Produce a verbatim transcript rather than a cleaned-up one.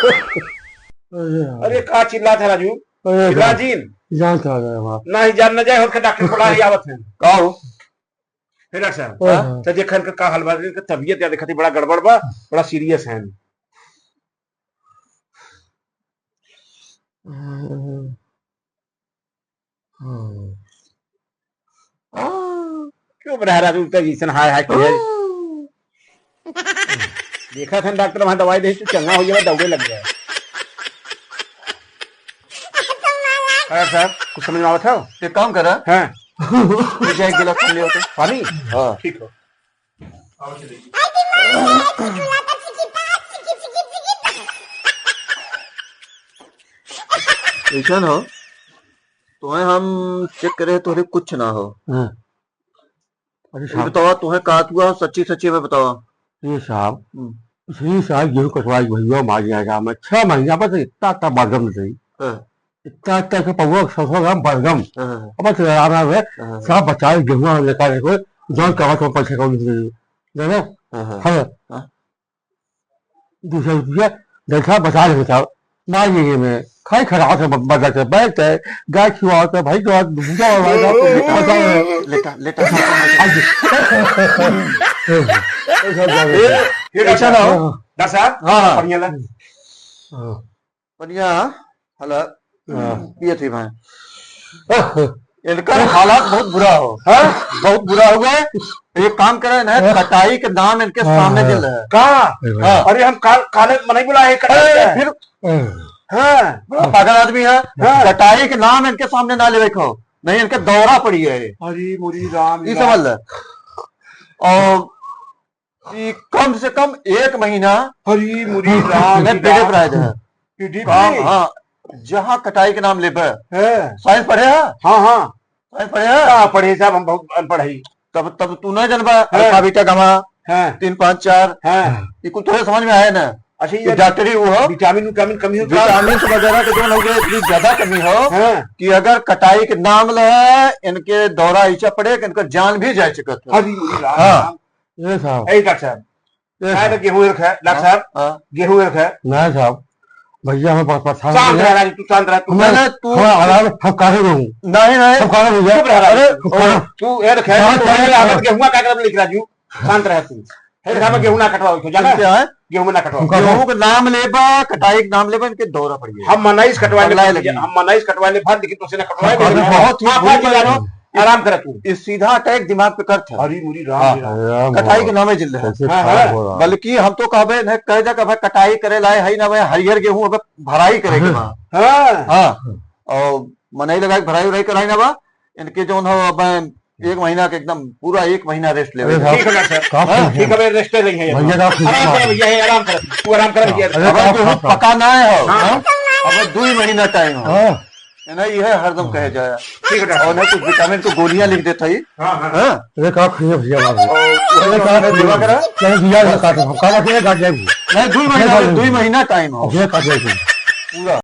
अरे यार। अरे का चिल्लात है राजू? अरे चिल्ला जान, जिन। जान चला जाए हमार। नाही जान न जाए, होत के डॉक्टर बुला ही आवत है। का हो? हे डॉक्टर साहब, ओए हाँ? हाँ। तो देखा इनका का हाल बा, इनका तबीयत या देखा थी बड़ा गड़बड़ बा, बड़ा सीरियस है। हम्म। हम्म। क्यों बड़ा राजू, तो जैसन हाय हाय किया। देखा था डॉक्टर वहाँ दवाई दे, तू चंगा हो जावा, दौड़े लग गया। अरे साहब, कुछ समझ में आवत है? एक काम करा। हाँ। तू जा एक गिलास पानी ले आओ तो। पानी? हाँ। ठीक हो। ऐसा न हो, तुम्हें हम चेक करे, तोहरे कुछ ना हो। हाँ। अरे ये साहब। बतावा, तुम्हें का हुआ, सच्ची सच्ची में बतावा। ये साहब, हम्म। इसी साल गेहूं कटवाई भैया, मार दिया राम है। छह महीना बस इतना, इतना बलगम नहीं। हाँ। इतना, इतना के पौवा सौ, सौ ग्राम बलगम। हाँ। अब बस आराम है। हाँ। साहब बचाए गेहूं लेकर देखो, जौन कवर को पैसे को नहीं दे। दादा, हाँ, हाँ। हाँ। हाँ। दो सौ रुपया, दादा साहब बचा ले, बचाओ। मार दिए में, खाई खराब से ब-, बदल के बैठ है, गाय खिलाओ तो भाई तो भूखा हो रहा है, तो लेटा, बचाओ। लेटा, लेटा, लेटा। आज। ये, ये ऐसा ना हो। हाँ। डॉक्टर साहब, हाँ, हाँ। बढ़िया ला। हाँ। बढ़िया, हला, हाँ। पिए थे भाई। इनका हालात बहुत बुरा हो। हाँ? बहुत बुरा हो गया। एक काम करे ना, हाँ। कटाई के नाम इनके हाँ, सामने हाँ। दिल है। का? हाँ। अरे हम काल, काले मनई बुलाए कटाई अरे, का। फिर हाँ। हाँ। बड़ा पागल आदमी है। हाँ। कटाई के नाम इनके सामने ना लेवे को। नहीं, इनके दौरा पड़ी है। अरे मोरी राम ई लीला। समझ ले। और ई कम से कम एक महीना अरे मोरी राम में लीला। बेड पे रह जाए। पीढ़ी काम, पे? हाँ, जहाँ कटाई के नाम लेबे। हैं। साइंस पढ़े है? हाँ, हाँ। साइंस पढ़े है? का पढ़े साहब, हम बहुत अनपढ़ हई। तब, तब तू ना जनबा, हाँ। अल्फा, बीटा, गामा, हाँ। तीन, पाँच, चार। हाँ। ये कुल तोहे समझ में आए ना? अच्छा, कि ये डॉक्टरी वो हो। विटामिन, विटामिन कमी हो का? विटामिन वगैरह के जौन हो गए, इतनी ज्यादा कमी हो हाँ। कि अगर कटाई के नाम ले, इनके दौरा ऐसा पड़े कि इनकर जान भी जा सकत है। अरे, अरे राम, हाँ। राम। ये साहब। ए, डॉक्टर साहब। ये काहे साहब। तो गेहूं रखा है, डॉक्टर हाँ, साहब? हाँ। गेहूं रखा है। नहीं साहब, भैया हमें प-, परेशान शांत नहीं रह है। राजू, तू शांत रह, तू मैं, शांत। मैं, तू थोड़ा आराम, हम काहे रहूं? नहीं, नहीं। हम काहे रहूं? चुप रह राजू। अरे, तू, अरे, तू, ए रखा है, शांत तू, ए रह। आदत गेहुआ का करब लिख राजू? शांत रह तू। हे रखा में गेहूं ना कटवाओ, तो जाना? क्या है? गेहूं में ना कटवाओ। हम गेहूं के नाम लेबा, कटाई के नाम लेबा, इनके दौरा पड़ गया। हम मनाइस कटवा ले, पगलाए लगी। हम मनाइस कटवा ले, भात लेकिन तो से ना कटवा ले। बहुत ही आप बुरी बात बात है। है। आराम कर तू। ये सीधा अटैक दिमाग पे करत है। हरी मुरी राम हाँ, जी राम। अरे राम कटाई हो। के नामे जिल्ला है। कैसे हाँ, खराब हाँ। हो रहा है। बल्कि हम तो कहबे न, कह दे कि भाई कटाई करे लाए है ना, भाई हरियर गेहूं अब भराई करे के बा। हाँ। हाँ। और मनई लगा के भराई उराई कराई ना बा। इनके जौन हो अब एक महीना के एकदम पूरा एक महीना रेस्ट लेवे अरे के। ठीक है डॉक्टर साहब। हाँ? ठीक है, रेस्ट ले रही है। भैया, डॉक्टर आराम साहब। कर भैया, आराम कर। तू आराम कर भैया। अरे, अब डॉक्टर गेहूं साहब। पका ना है हो। हाँ। अब दो ही महीना टाइम हो। हाँ। है ना, ये है हरदम कहे जाए। ठीक है, डॉक्टर। और ना कुछ विटामिन को गोलियां लिख देता ही। हाँ, हाँ। हाँ? अरे, का खाइए भैया, बाबू। और अरे, का खाइए? देवा करा? चलो, भैया, ये काट लो। काला के काट जाएगी। नहीं, दो महीना, नहीं, दो महीना टाइम हो। ये काट जाएगी। पूरा।